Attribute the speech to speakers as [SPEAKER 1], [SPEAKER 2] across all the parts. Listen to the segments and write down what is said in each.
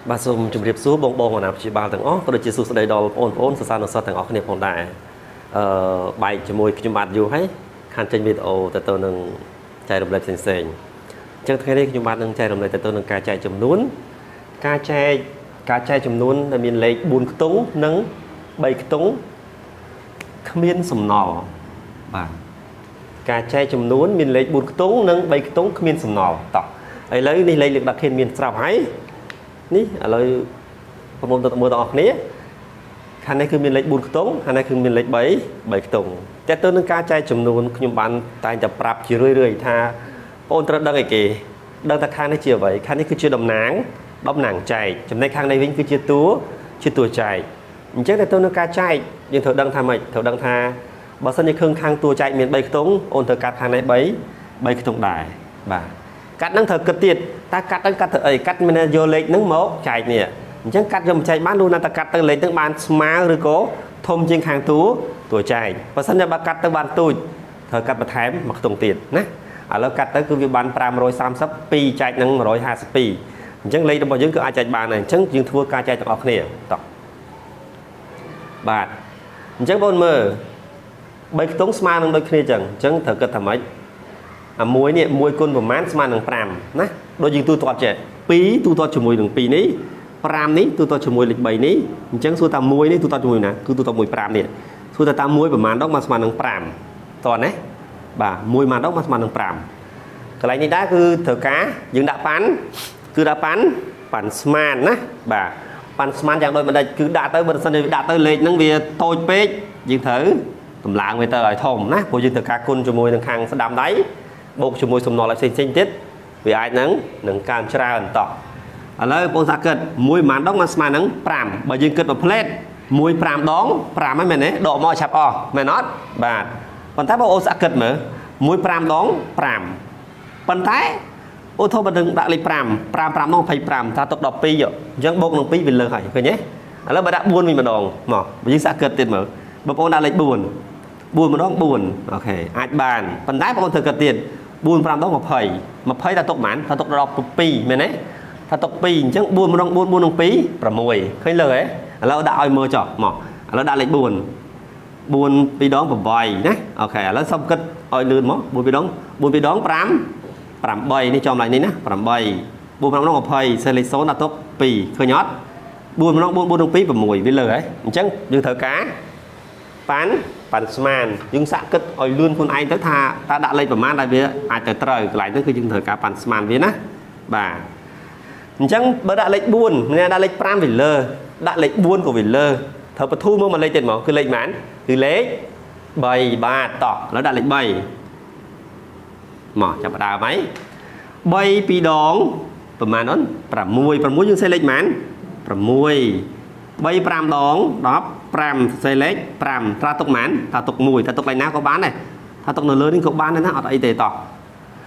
[SPEAKER 1] បាទសូមជម្រាបសួរបងបងអាណាព្យាបាលទាំងអស់ក៏ដូចជាសួស្តីដល់បងប្អូនសិស្សានុសិស្សទាំងអស់គ្នាផងដែរអឺបែកជាមួយខ្ញុំបាទយូរហើយខានចេញវីដេអូទៅទៅនឹងចែករំលែកផ្សេងៗអញ្ចឹងថ្ងៃនេះខ្ញុំបាទនឹងចែករំលែកទៅទៅនឹងការចែកចំនួនការចែកការចែកចំនួនដែលមានលេខ4ខ្ទង់និង3ខ្ទង់គ្មានសំណល់បាទការចែកចំនួនមានលេខ4ខ្ទង់និង3ខ្ទង់គ្មានសំណល់តោះឥឡូវនេះលេខលើកដាក់ធានមានស្រាប់ហើយនេះឥឡូវប្រមូលទៅមើលទាំងអស់គ្នាខាងនេះគឺមានលេខ4ខ្ទង់ខាងនេះគឺមានលេខ3ខ្ទង់តែទៅនឹងការចែកចំនួនខ្ញុំបានតែងតែប្រាប់ជារឿយៗថាបងអូនត្រូវដឹងអីគេដឹងថាខាងនេះជាអ្វីខាងនេះគឺជាតំណាងតំណាងចែកចំណែកខាងនេះវិញគឺជាតួជាតួចែកអញ្ចឹងតែទៅនឹងការចែកយើងត្រូវដឹងថាម៉េចត្រូវដឹងថាបើសិនជាឃើញខាងតួចែកមាន3ខ្ទង់អូនត្រូវកាត់ខាងនេះ3ខ្ទង់ដែរបាទកាត់ហ្នឹងត្រូវគិតទៀតតើកាត់ហ្នឹងកាត់ទៅអីកាត់មានយកលេខហ្នឹងមកចែកនេះអញ្ចឹងកាត់យកមកចែកបានលុះណាតែកាត់ទៅលេខហ្នឹងបានស្មើឬក៏ធំជាងខាងតួតួចែកបើសិនជាបើកាត់ទៅបានទូចត្រូវកាត់បន្ថែមមួយខ្ទង់ទៀតណាឥឡូវកាត់ទៅគឺវាបាន532ចែកនឹង152អញ្ចឹងលេខរបស់យើងគឺអាចចែកបានហើយអញ្ចឹងយើងធ្វើការចែកទាំងអស់គ្នាតោះបាទអញ្ចឹងបងមើល3ខ្ទង់ស្មើនឹងដូចគ្នាអញ្ចឹងអញ្ចឹងត្រូវគិតថាម៉េចអាមួយនេះ1គុណប្រមាណស្មើនឹង5ណាដូចយើងទូទាត់ចេះ2ទូទាត់ជាមួយនឹង2នេះ5នេះទូទាត់ជាមួយលេខ3នេះអញ្ចឹងសួរថា1នេះទូទាត់ជាមួយណាគឺទូទាត់មួយ5នេះសួរថាតាម1ប្រមាណដងមកស្មើនឹង5តោះណាបាទ1ប្រមាណដងមកស្មើនឹង5កន្លែងនេះដែរគឺត្រូវការយើងដាក់ប៉ាន់គឺដាក់ប៉ាន់ប៉ាន់ស្មានណាបាទប៉ាន់ស្មានយ៉ាងដូចម្ដេចគឺដាក់ទៅបើមិនសិនជាដាក់ទៅលេខហ្នឹងវាតូចពេកយើងត្រូវតម្លើងវាទៅឲ្យធំណាព្រោះយើងត្រូវការគុណជាមួយនឹងខាងស្ដាំដៃបូកជាមួយសំណល់ឲ្យផ្សេងៗទៀតវាអាចនឹងកើនច្រើនតោះឥឡូវបងសាគិត1ប្រហែលដងមកស្មើនឹង5បើយើងគិតមួយផ្លេត1 5ដង5ហ្នឹងមែនទេដកមកឆាប់អស់មែនអត់បាទប៉ុន្តែបងអូនសាគិតមើល1 5ដង5ប៉ុន្តែឧទាហរណ៍បើនឹងដាក់លេខ5 5 5ដង25ថាទុក12អញ្ចឹងបូកនឹង2វាលើសហើយឃើញទេឥឡូវបើដាក់4វិញម្ដងមកបើយើងសាកគិតទៀតមើលបងប្អូនដាក់លេខ4 4ម្ដង4 OK អាចបានប៉ុន្តែបងប្អូនត្រូវគិតទៀត4 5ដង20 20ថាទុកប៉ុន្មានថាទុកដល់2មែនទេថាទុក2អញ្ចឹង4ម្ដង4 4នឹង2 6ឃើញលើហ៎ឥឡូវដាក់ឲ្យមើលចុះមកឥឡូវដាក់លេខ4 4 2ដង8ណា OK ឥឡូវសុំគិតឲ្យលឿនមក4 2ដង4 2ដង5 8នេះចំឡើងនេះណា8 4 5ដង20សេលេខ0ដាក់ទុក2ឃើញអត់4ម្ដង4 4នឹង2 6វាលើហ៎អញ្ចឹងយើងត្រូវការប៉ាន់ប៉ាន់ស្មានយើងសាក់គិតឲ្យលឿនខ្លួនឯងទៅថាតើដាក់លេខប្រមាណដែលវាអាចទៅត្រូវកន្លែងហ្នឹងគឺយើងត្រូវការប៉ាន់ស្មានវាណាបាទអញ្ចឹងបើដាក់លេខ4ម្នាក់ដាក់លេខ5វាលើដាក់លេខ4ក៏វាលើត្រូវបធូរមកមួយលេខទៀតមកគឺលេខប៉ុន្មានគឺលេខ3បាទតោះឥឡូវដាក់លេខ3មកចាប់ផ្ដើមហើយ3 2ដងប្រហែលអូន6 6យើងសេលេខប៉ុន្មាន6 3 5ដង15សេលេខ5ត្រាទុកប៉ុន្មានថាទុក1ថាទុកលេខណាក៏បានដែរថាទុកនៅលើនេះក៏បានដែរណាអត់អីទេតោះ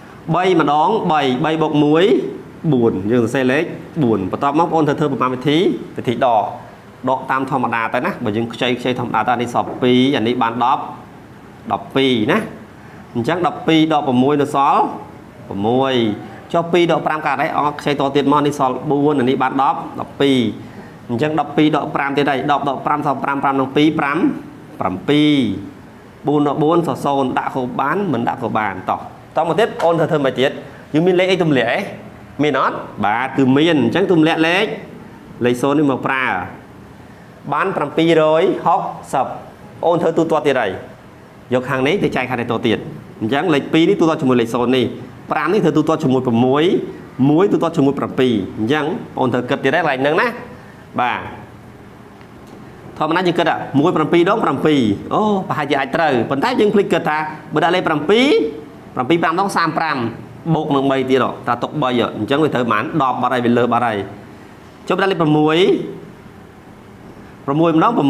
[SPEAKER 1] 3ម្ដង3 3បូក1 4យើងសរសេរលេខ4បន្ទាប់មកបងប្អូនត្រូវធ្វើប្រមាណវិធីវិធីដកដកតាមធម្មតាទៅណាបើយើងខ្ចីខ្ចីធម្មតាទៅអានេះសល់2អានេះបាន10 12ណាអញ្ចឹង12ដក6នៅសល់6ចុះ2ដក5កើតអីអខ្ចីតទៀតមកនេះសល់4អានេះបាន10 12អញ្ចឹង12ដក5ទៀតហើយ10ដក5សល់5 5នឹង2 5 7 4ដក4សល់0ដាក់ក៏បានមិនដាក់ក៏បានតោះតមកទៀតអូនត្រូវធ្វើមិនទៀតយើងមានលេខអីទម្លាក់អីមានអត់បាទគឺមានអញ្ចឹងទម្លាក់លេខលេខ0នេះមកប្រើបាន760អូនធ្វើទូទាត់ទៀតហើយយកខាងនេះទៅចែកខាងនេះតទៀតអញ្ចឹងលេខ2នេះទូទាត់ជាមួយលេខ0នេះ5នេះធ្វើទូទាត់ជាមួយ6 1ទូទាត់ជាមួយ7អញ្ចឹងបងត្រូវគិតទៀតហើយកន្លែងហ្នឹងណាបាទធម្មតាយើងគិត1 7ដង7អូប្រហែលជាអាចត្រូវប៉ុន្តែយើងភ្លេចគិតថាបើដាក់លេខ7 7 5ដង35បូកនឹង3ទៀតតាទុក3អញ្ចឹងវាត្រូវប្រហែល10បាត់ហើយវាលើបាត់ហើយចុះដាក់លេខ6 6ម្ដង6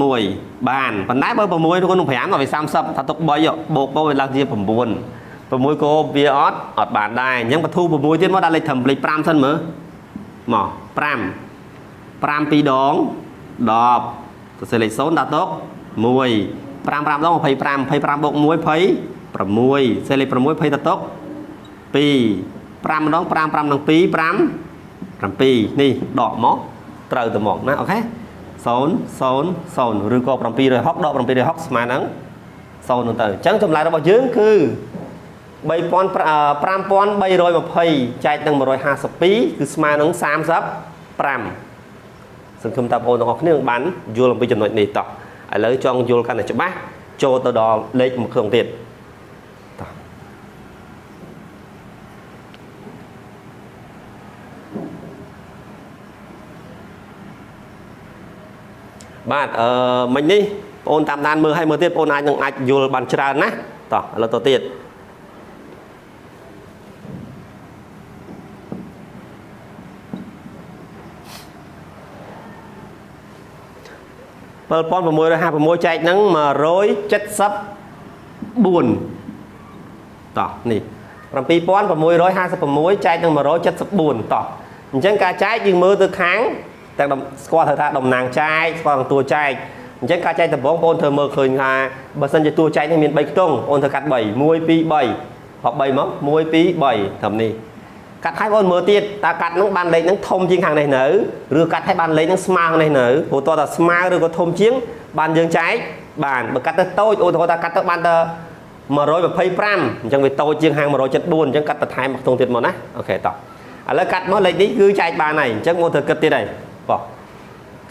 [SPEAKER 1] បានប៉ុន្តែបើ6គុណនឹង5ដល់វា30ថាទុក3បូកទៅវាឡើងជា9 6គោវាអត់អត់បានដែរអញ្ចឹងបធូ6ទៀតមកដាក់លេខត្រឹមលេខ5សិនមើលមក5 5 2ដង10សរសេរលេខ0ដាក់ទុក1 5 5ដង25 25បូក1 26សេលេខ6 20ដាក់ទុក2 5ម្ដង5 5នឹង2 5 7នេះដកមក ត្រូវទៅមកណាអូខេ0 0 0ឬក៏760ដក760ស្មើនឹង0ហ្នឹងទៅអញ្ចឹងចម្លើយរបស់យើងគឺ5320ចែកនឹង152គឺស្មើនឹង35សង្ឃឹមថាបងប្អូនទាំងអស់គ្នានឹងបានយល់អំពីចំណុចនេះតោះឥឡូវចង់យល់កាន់តែច្បាស់ចូលទៅដល់លេខមួយខ្ទង់ទៀតតោះបាទមិញនេះបងអូនតាមដានមើលឲ្យមើលទៀតបងអូនអាចនឹងអាចយល់បានច្រើនណាតោះឥឡូវទៅទៀត7656ចែកនឹង174តោះនេះ7656ចែកនឹង174តោះអញ្ចឹងការចែកយើងមើលទៅខាងទាំងស្គាល់ថាតំណាងចែកស្គាល់ទាំងតួចែកអញ្ចឹងការចែកដំបូងបងធ្វើមើលឃើញថាបើសិនជាតួចែកនេះមាន3ខ្ទង់បងធ្វើកាត់3 1 2 3ហប់3មក1 2 3ត្រឹមនេះកាត់ឲ្យបងមើលទៀតតើកាត់នឹងបានលេខនឹងធំជាងខាងនេះនៅឬកាត់ឲ្យបានលេខនឹងស្មើខាងនេះនៅព្រោះតើស្មើឬក៏ធំជាងបានយើងចែកបានបើកាត់ទៅតូចឧទាហរណ៍ថាកាត់ទៅបានទៅ125អញ្ចឹងវាតូចជាងហាង174អញ្ចឹងកាត់បន្ថែមមកខ្ទង់ទៀតមកណាអូខេតោះឥឡូវកាត់មកលេខនេះគឺចែកបានហើយអញ្ចឹងមកធ្វើគិតទៀតហើយបោះ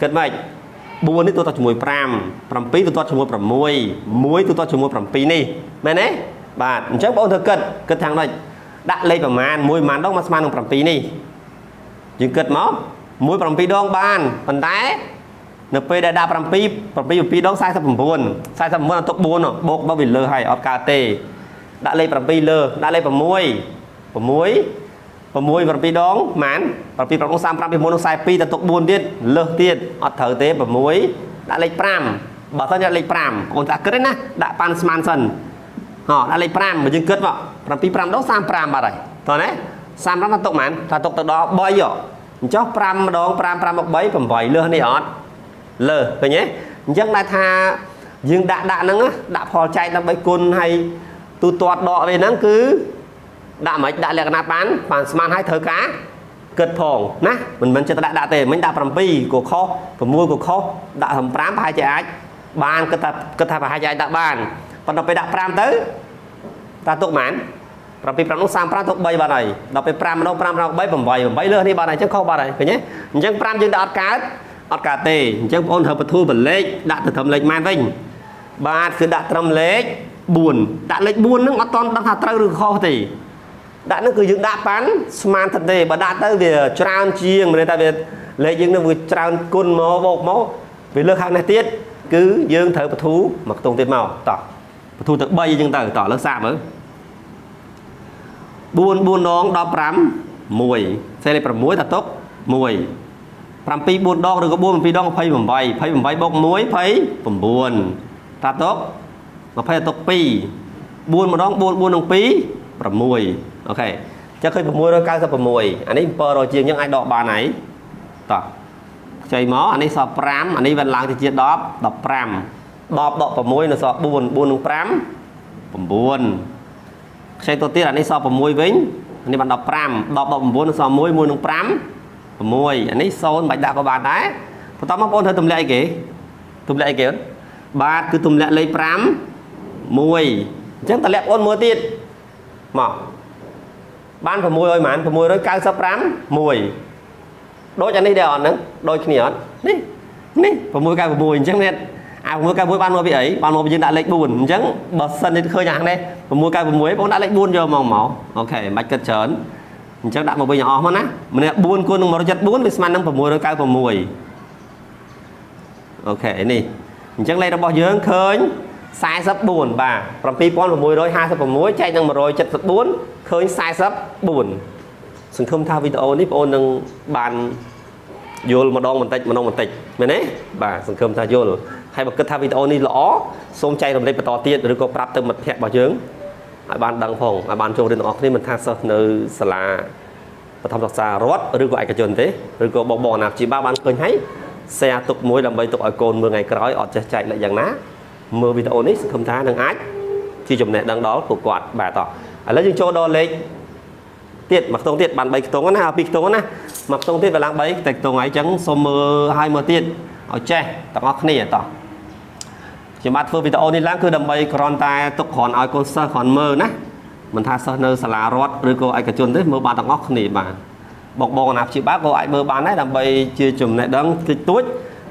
[SPEAKER 1] គិតម៉េច4នេះទូទាត់ជាមួយ5 7ទូទាត់ជាមួយ6 1ទូទាត់ជាមួយ7នេះមែនទេបាទអញ្ចឹងបងធ្វើគិតគិតខាងនេះដាក់លេខប្រមាណ1ប្រមាណដងមកស្មើនឹង7នេះយើងគិតមក1 7ដងបានប៉ុន្តែនៅពេលដែលដាក់7 7 7ដង49 49អត់ទុក4បូកមកវាលើហើយអត់កើតទេដាក់លេខ7លើដាក់លេខ6 6 6 7ដងម៉ាន7 7 35 6 42ទៅទុក4ទៀតលើសទៀតអត់ត្រូវទេ6ដាក់លេខ5បើសិនដាក់លេខ5បងតាគិតទេណាដាក់ប៉ាន់ស្មានសិនហ៎ដាក់លេខ5បើយើងគិតមក7 5ដង35បាត់ហើយតោះណា35ថាទុកម៉ានថាទុកទៅដល់3ហ៎អញ្ចោះ5ម្ដង5 5មក3 8លើសនេះអត់លើសឃើញទេអញ្ចឹងដែលថាយើងដាក់ហ្នឹងដាក់ផលចែកដើម្បីគុណហើយទូទាត់ដកវាហ្នឹងគឺដាក់មិនដាក់លក្ខណៈបានបានស្មានហើយត្រូវការគិតផងណាមិនមែនចិត្តដាក់ទេមិនដាក់7ក៏ខុស6ក៏ខុសដាក់5ប្រហែលជាអាចបានគិតថាប្រហែលជាអាចដាក់បានប៉ុន្តែពេលដាក់5ទៅតាទុកប៉ុន្មាន7 5នោះ35ទុក3បាត់ហើយដល់ពេល5ម្ដង5 5 3 8 8លើសនេះបាត់ហើយអញ្ចឹងខុសបាត់ហើយឃើញទេអញ្ចឹង5យើងដាក់អត់កើតទេអញ្ចឹងបងប្អូនត្រូវបធូរបលេខដាក់ទៅត្រឹមលេខម៉ានវិញបាទគឺដាក់ត្រឹមលេខ4ដាក់លេខ4ហ្នឹងអត់តន់ដឹងថាត្រូវឬខុសទេដាក់ហ្នឹងគឺយើងដាក់ប៉ាន់ស្មានទៅទេបើដាក់ទៅវាច្រើនជាងមានន័យថាវាលេខយើងនឹងវាច្រើនគុណមកបូកមកវាលើសខាងនេះទៀតគឺយើងត្រូវបធូរមកខ្ទង់ទៀតមកតោះបធូរទៅ3អញ្ចឹងទៅតោះលើសាកមើល4 4ដង15 1សេលេខ6តាទុក1 7 4ដងឬក៏4 7ដង28 28បូក1 29តាទុក20តាទុក2 4ម្ដង4 4នឹង2 6អូខេចឹងឃើញ696អានេះ700ជាងយើងអាចដកបានហើយតោះខ្ចីមកអានេះសល់5អានេះវាឡើងទៅជា10 15 10ដក6នៅសល់4 4នឹង5 9ខ្ចីទៅទៀតអានេះសល់6វិញអានេះបាន15 10ដក9នៅសល់1 1នឹង5 6អានេះ0មិនបាច់ដាក់ក៏បានដែរបន្តមកបងប្អូនត្រូវទម្លាក់អីគេទម្លាក់អីគេបាទគឺទម្លាក់លេខ5 1អញ្ចឹងទម្លាក់បងប្អូនមើលទៀតមកបាន600ប៉ុន្មាន695 1ដូចអានេះដែរអត់ហ្នឹងដូចគ្នាអត់នេះនេះ696អញ្ចឹងនេះអា696បានមកពីអីបានមកពីយើងដាក់លេខ4អញ្ចឹងបើសិនជាឃើញអានេះ696បងដាក់លេខ4យកមកអូខេមិនបាច់គិតច្រើនអញ្ចឹងដាក់មកវិញអស់មកណាម្នាក់4គុណនឹង174វាស្មើនឹង696អូខេនេះអញ្ចឹងលេខរបស់យើងឃើញ44បាទ7656ចែកនឹង174ឃើញ44សង្ឃឹមថាវីដេអូនេះបងអូននឹងបានយល់ម្ដងបន្តិចមែនទេបាទសង្ឃឹមថាយល់ហើយបើគិតថាវីដេអូនេះល្អសូមចែករំលែកបន្តទៀតឬក៏ប្រាប់ទៅមិត្តភ័ក្តិរបស់យើងឲ្យបានដឹងផងឲ្យបានចូលរៀនទាំងអស់គ្នាមិនថាសិស្សនៅសាលាបឋមសិក្សារដ្ឋឬក៏ឯកជនទេឬក៏បងអាណាព្យាបាលបានឃើញហើយ share ទុកមួយដើម្បីទុកឲ្យកូនមើលថ្ងៃក្រោយអត់ចេះចែកលេខយ៉ាងណាមើលវីដេអូនេះសង្ឃឹមថានឹងអាចជាចំណេះដឹងដល់ពួកគាត់បាទតោះឥឡូវយើងចូលដល់លេខ ទៀតមួយខ្ទង់ទៀតបាន3ខ្ទង់ណា2ខ្ទង់ណាមួយខ្ទង់ទៀតវាឡើង3តែខ្ទង់ហើយអញ្ចឹងសូមមើលឲ្យមើលទៀតឲ្យចេះទាំងអស់គ្នាតោះខ្ញុំបាទធ្វើវីដេអូនេះឡើងគឺដើម្បីគ្រាន់តែទុកគ្រាន់ឲ្យកូនសិស្សគ្រាន់មើលណាមិនថាសិស្សនៅសាលារដ្ឋឬក៏ឯកជនទេមើលបានទាំងអស់គ្នាបាទបងបងអាណាព្យាបាលក៏អាចមើលបានដែរដើម្បីជាចំណេះដឹងតិចតួច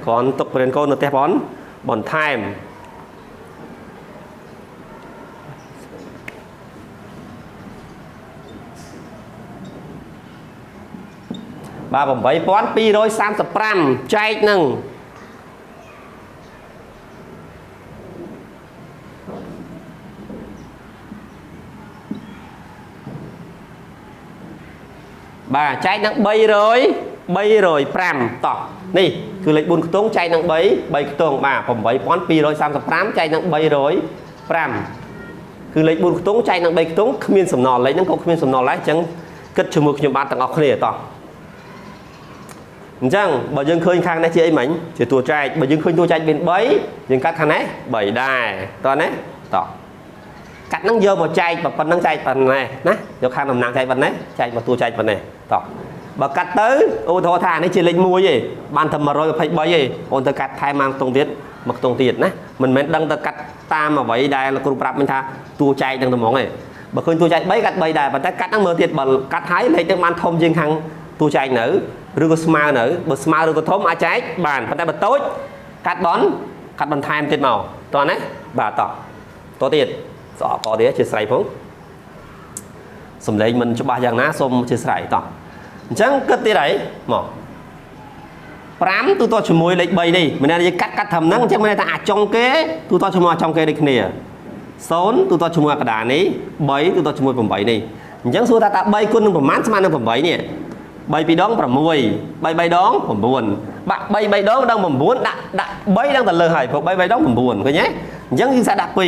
[SPEAKER 1] គ្រាន់ទុកបរិញ្ញាកូននៅផ្ទះបងបន្ថែមបាទ8235ចែកនឹងបាទចែកនឹង300 305តោះនេះគឺលេខ4ខ្ទង់ចែកនឹង3 3ខ្ទង់បាទ8235ចែកនឹង305គឺលេខ4ខ្ទង់ចែកនឹង3ខ្ទង់គ្មានសំណល់លេខហ្នឹងក៏គ្មានសំណល់ដែរអញ្ចឹងគិតជាមួយខ្ញុំបាទទាំងអស់គ្នាតោះអញ្ចឹងបើយើងឃើញខាងនេះជាអីមិញជាតួចែកបើយើងឃើញតួចែកមាន3យើងកាត់ខាងនេះ3ដែរតោះណាតោះកាត់ហ្នឹងយកមកចែកប៉ុណ្ណឹងចែកប៉ុណ្ណេះណាយកខាងតំណាងចែកប៉ុណ្ណេះចែកមកតួចែកប៉ុណ្ណេះតោះបើកាត់ទៅឧទាហរណ៍ថានេះជាលេខ1ទេបានតែ123ទេអូនទៅកាត់ថែមមកខ្ទង់ទៀតមកខ្ទង់ទៀតណាមិនមែនដឹងទៅកាត់តាមអ្វីដែលលោកគ្រូប្រាប់មិញថាតួចែកហ្នឹងតែហ្មងទេបើឃើញតួចែក3កាត់3ដែរប៉ុន្តែកាត់ហ្នឹងមើលទៀតបើកាត់ហើយលេខហ្នឹងបានធំជាងខាងតួចែកនៅឬក៏ស្មើនៅបើស្មើឬក៏ធំអាចចែកបានប៉ុន្តែបើតូចកាត់បនកាត់បន្ថែមទៀតមកតោះណាបាទតោះតទៀតស្អកកទៀតជាស្រ័យផងសំឡេងមិនច្បាស់យ៉ាងណាសូមជាស្រ័យតោះអញ្ចឹងគិតទៀតហើយមក5ទូទាត់ជាមួយលេខ3នេះមានន័យយើងកាត់ត្រឹមហ្នឹងអញ្ចឹងមានន័យថាអាចុងគេទូទាត់ជាមួយអាចុងគេដូចគ្នា0ទូទាត់ជាមួយអាកដានេះ3ទូទាត់ជាមួយ8នេះអញ្ចឹងសួរថាតើ3គុណនឹងប្រមាណស្មើនឹង8នេះ3 2ដង6 3 3ដង9បាក់3 3ដងដល់9ដាក់3ដល់ទៅលើហើយព្រោះ3 3ដង9ឃើញទេអញ្ចឹងយើងសាកដាក់2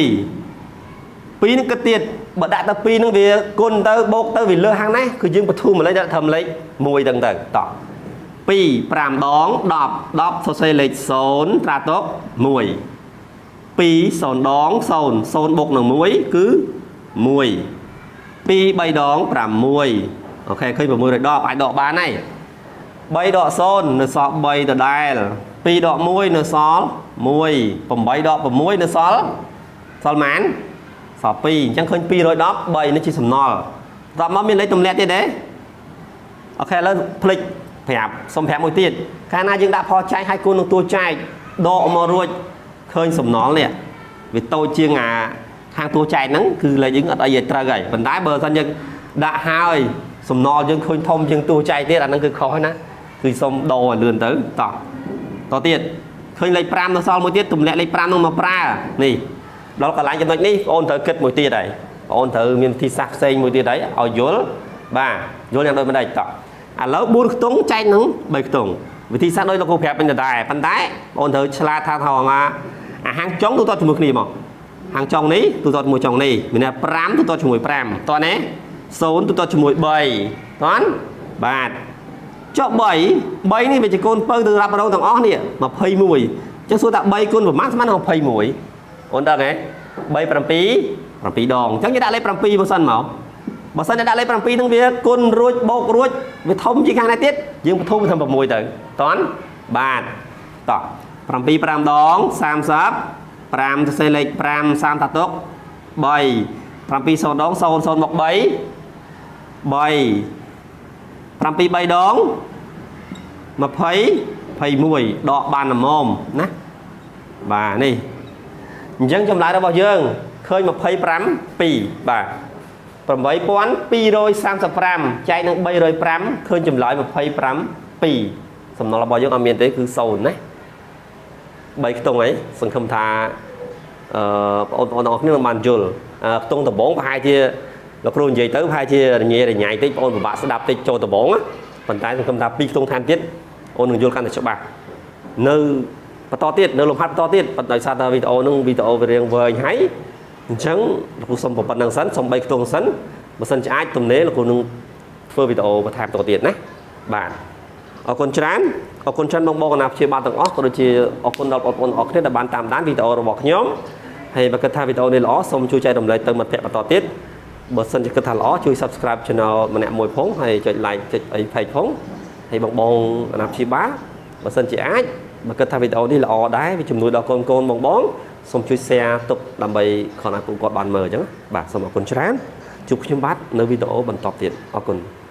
[SPEAKER 1] 2នឹងគិតទៀតបើដាក់ទៅ2នឹងវាគុណទៅបូកទៅវាលើសហាងនេះគឺយើងបធូរម្លេចដាក់ត្រឹមលេខ1ទាំងទៅតោះ2 5ដង10 10សរសេរលេខ0ត្រាទុក1 2 0ដង0 0បូកនឹង1គឺ1 2 3ដង6អូខេឃើញ610អាចដកបានហើយ3ដក0នៅសល់3ដដែល2ដក1នៅសល់1 8ដក6នៅសល់ប៉ុន្មានសល់2អញ្ចឹងឃើញ213នេះជាសំណល់តមកមានលេខទម្លាក់ទៀតទេអូខេឥឡូវភ្លេចប្រាប់សុំប្រាប់មួយទៀតកាលណាយើងដាក់ផលចែកឲ្យគុណនឹងតួចែកដកមករួចឃើញសំណល់នេះវាតូចជាងអាខាងតួចែកហ្នឹងគឺលេខយើងអត់អីឲ្យត្រូវហើយប៉ុន្តែបើសិនយើងដាក់ហើយសំណល់យើងឃើញធំជាងតួចែកទៀតអាហ្នឹងគឺខុសហើយណាគឺសុំដូរឲ្យលឿនទៅតោះតទៀតឃើញលេខ5នៅសល់មួយទៀតទម្លាក់លេខ5នោះមកប្រើនេះដល់កន្លែងចំណុចនេះបងអូនត្រូវគិតមួយទៀតហើយបងអូនត្រូវមានវិធីសាស្ត្រផ្សេងមួយទៀតហើយឲ្យយល់បាទយល់យ៉ាងដូចម្ដេចតោះឥឡូវ4ខ្ទង់ចែកនឹង3ខ្ទង់វិធីសាស្ត្រដូចលោកគ្រូប្រាប់វិញដដែលប៉ុន្តែបងអូនត្រូវឆ្លាតថាថងអាហាងចុងទូទាត់ជាមួយគ្នាមកហាងចុងនេះទូទាត់ជាមួយចុងនេះមានន័យ5ទូទាត់ជាមួយ5តោះណា0ទូទាត់ជាមួយ3តោះបាទចុះ3 3នេះវាជាកូនពៅទៅរាប់រងទាំងអស់នេះ21អញ្ចឹងសួរថា3គុណប្រមាណស្មើនឹង21អូនដឹងទេ3 7 7ដងអញ្ចឹងយើងដាក់លេខ7មកសិនមកបើសិនតែដាក់លេខ7ហ្នឹងវាគុណរួចបូករួចវាធំជាងខាងនេះទៀតយើងបធំធ្វើ6ទៅតន់បាទតោះ7 5ដង35សរសេរលេខ5 30តាទុក3 7 0ដង0 0មក3 3 7 3ដង20 21ដកបានល្មមណាបាទនេះអញ្ចឹងចម្លើយរបស់យើងឃើញ25 2បាទ8235ចែកនឹង305ឃើញចម្លើយ25 2សំណល់របស់យើងអត់មានទេគឺ0ណា3ខ្ទង់អីសង្ឃឹមថាបងប្អូនទាំងអស់គ្នានឹងបានយល់ខ្ទង់ដំបងប្រហែលជាលោកគ្រូនិយាយទៅប្រហែលជារញ៉េរញ៉ៃតិចបងប្អូនពិបាកស្ដាប់តិចចូលដំបងណាប៉ុន្តែសង្ឃឹមថា2ខ្ទង់ថែមទៀតអូននឹងយល់កាន់តែច្បាស់នៅបន្តទៀតនៅលំហាត់បន្តទៀតប៉ុន្តែដោយសារតែវីដេអូនឹងវីដេអូវារៀងវែងហើយអញ្ចឹងលោកគ្រូសុំប៉ុណ្្នឹងសិនសុំ3ខ្ទង់សិនបើសិនជាអាចទំនេរលោកគ្រូនឹងធ្វើវីដេអូបន្ថែមតទៀតណាបាទអរគុណច្រើនអរគុណច្រើនបងប្អូនអាណាព្យាបាលទាំងអស់ក៏ដូចជាអរគុណដល់បងប្អូនអរគ្នាដែលបានតាមដានវីដេអូរបស់ខ្ញុំហើយបើគិតថាវីដេអូនេះល្អសូមជួយចែករំលែកទៅមិត្តភ័ក្តិបន្តទៀត បើសិនជាគិតថាល្អជួយ Subscribe Channel ម្នាក់មួយផងហើយចុច Like ចុចអី Page ផងហើយបងបងអាណាព្យាបាលបើសិនជាអាចបើគិតថាវីដេអូនេះល្អដែរវាជំនួយដល់កូនកូនបងបងសូមជួយ share ទុកដើម្បីខណៈពួកគាត់បានមើលអញ្ចឹងបាទសូមអរគុណច្រើនជួបខ្ញុំបាទនៅវីដេអូបន្តទៀតអរគុណ។